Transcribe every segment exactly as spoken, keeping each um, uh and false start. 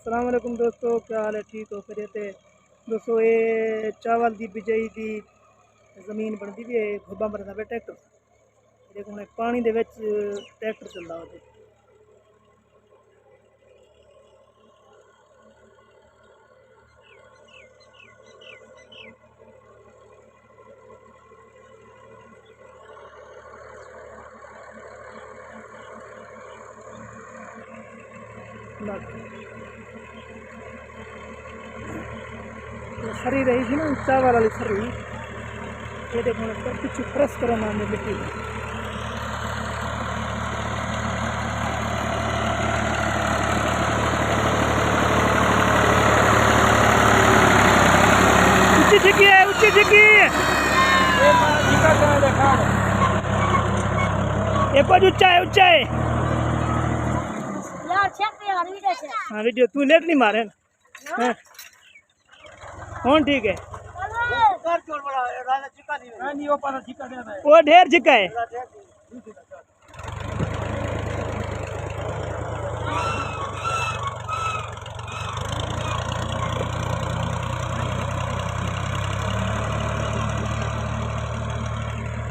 السلام علیکم دوستو، کیا حال ہے؟ ٹھیک ہو؟ خیریت ہے؟ دوستو، اے چاول دی بجائی دی زمین بݨدی پئی ہے، گھوبا مردا پیا ٹریکٹر۔ دیکھو ہݨ پاݨی دے وچ ٹریکٹر چلدا ہوندے۔ سری رہی سی نا، چاول والی سری۔ یہ دیکھو نا، پچھو پریس کرن آندے مٹی۔ اچی چھکی ہے، اچی چھکی ہے۔ یہ کچھ اچا ہے، اچا ہے۔ یار، چیک کر یار، ویڈیو چیک۔ ہاں، ویڈیو تو لیٹ نہیں مارے۔ ہاں۔ ہاں۔ ہن ٹھیک ہے۔ وہ ڈھیر چھکا ہے۔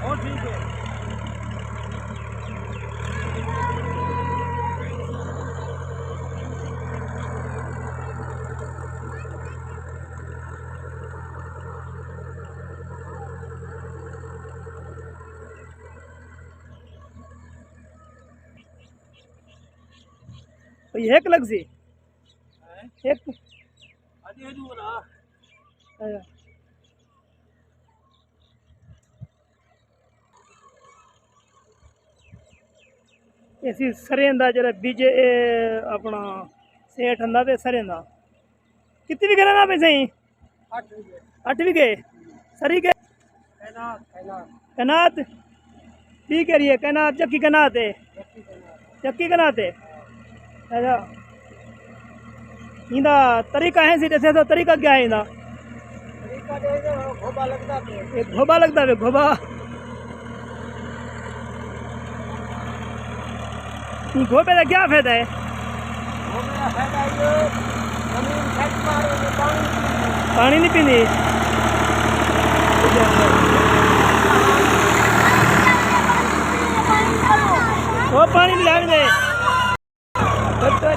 ہن ٹھیک ہے۔ بھئی، ہک لڳسی۔ ہک۔ ہاں۔ اسی سریں دا جڑا بیجے، اے اپݨا سیٹھ ہندا پئے سریں دا۔ کتنی وگھے رہندا پئے سئیں؟ اٹھ وگھے۔ اٹھ وگھے؟ سری کے؟ کائنات، کائنات۔ کائنات؟ ٹھیک ہے، یہ کائنات، چکی کائنات ہے؟ چکی کائنات۔ چکی کائنات ہے؟ اچھا۔ ایندا طریقہ ہے سی، ݙسے تو طریقہ کیا ہے ایندا؟ طریقہ ݙے جو گھوبا لڳدا پئے۔ یہ گھوبا لڳدا پئے، گھوبا۔ ایں گھوبے دا کیا فائدہ ہے؟ گھوبے دا فائدہ ایہو ہے، زمین سٹ مارو تے پاݨی نہیں پیندی۔ پاݨی نہیں پیندی۔ او پاݨی پلا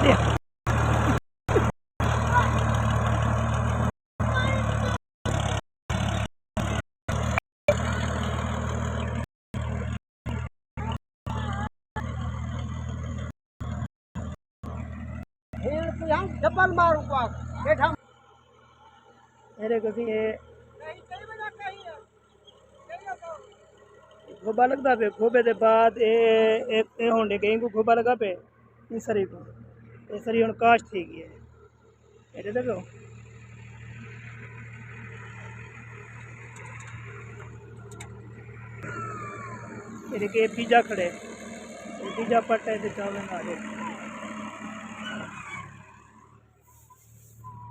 دے۔ ہݨ کوئی ہم ڈبل ماروں کو آ، بیٹھا۔ میرے کسی اے گھوبا لڳدا پئے، گھوبے دے بعد اے، اے، اے ہونڈے گئیں کو گھوبا لڳا پئے، ایں سری کو۔ اے سری ہݨ کاشت تھی ڳئی ہے۔ ایݙے ݙیکھو۔ ایݙے کے بیجا کھڑے۔ اے بیجا پٹ ہے تے چاول نال۔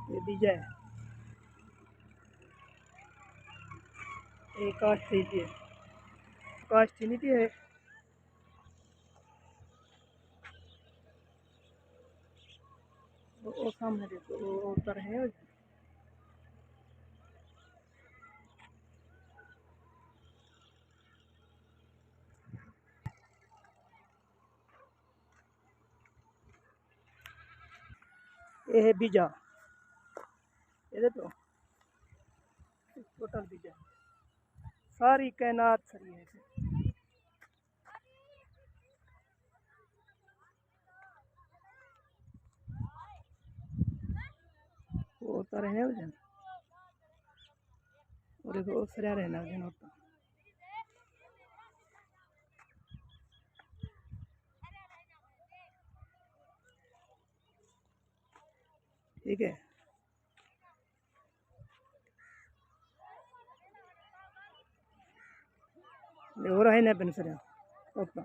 اے بیجا ہے۔ اے کاشت تھی پئی ہے۔ کاشت تھی نہیں پئی ہے۔ او، او سامݨے ݙیکھو، او، او اتر ہے۔ اے ہے بیجا۔ اے ݙیکھو۔ ٹوٹل بیجا۔ ساری کائنات سری ہے۔ وہ اتر رہے ہیں جن۔ اور ایک اور سریا رہنا جن ہوتا۔ ٹھیک ہے۔ ہور آئے نے بن سریا۔ اوکے۔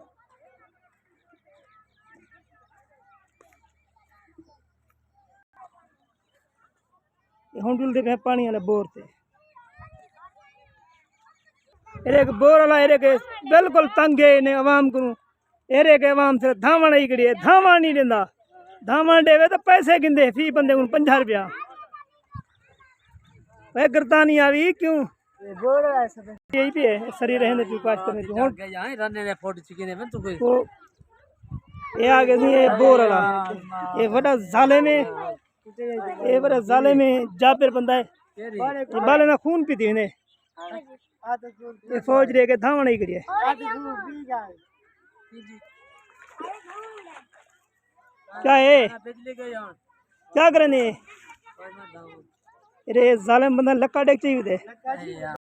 اے ہݨ ݙلدے پئے پاݨی والے بور تے۔ اے ݙیکھ بور والا، اے ݙیکھ بالکل تنگ ہے نے عوام کوں۔ اے ݙیکھ عوام سر دھاوݨ آئی کھڑی ہے، دھاوݨ نہیں ݙیندا۔ دھاوݨ ݙیوے تاں پیسے گھندے، فی بندے کوں پنجاہ روپیہ۔ اے گردانی آوی کیوں؟ یہی پہ ہے، سری رہندے پیوں کاش کرنے پیوں۔ ہݨ او اے آ ڳئے سی، اے بور والا۔ اے وݙا ظالم ہے، اے وݙا ظالم ہے، جابر بندہ ہے۔ اے ٻالیں دا خون پیندے نے۔ اے فوج ݙے کے دھاوݨ ہی کھڑی ہے۔ کیا ہے؟ کیا کرݨے؟ ارے ظالم بندہ لکا ݙیکھ چاہیے۔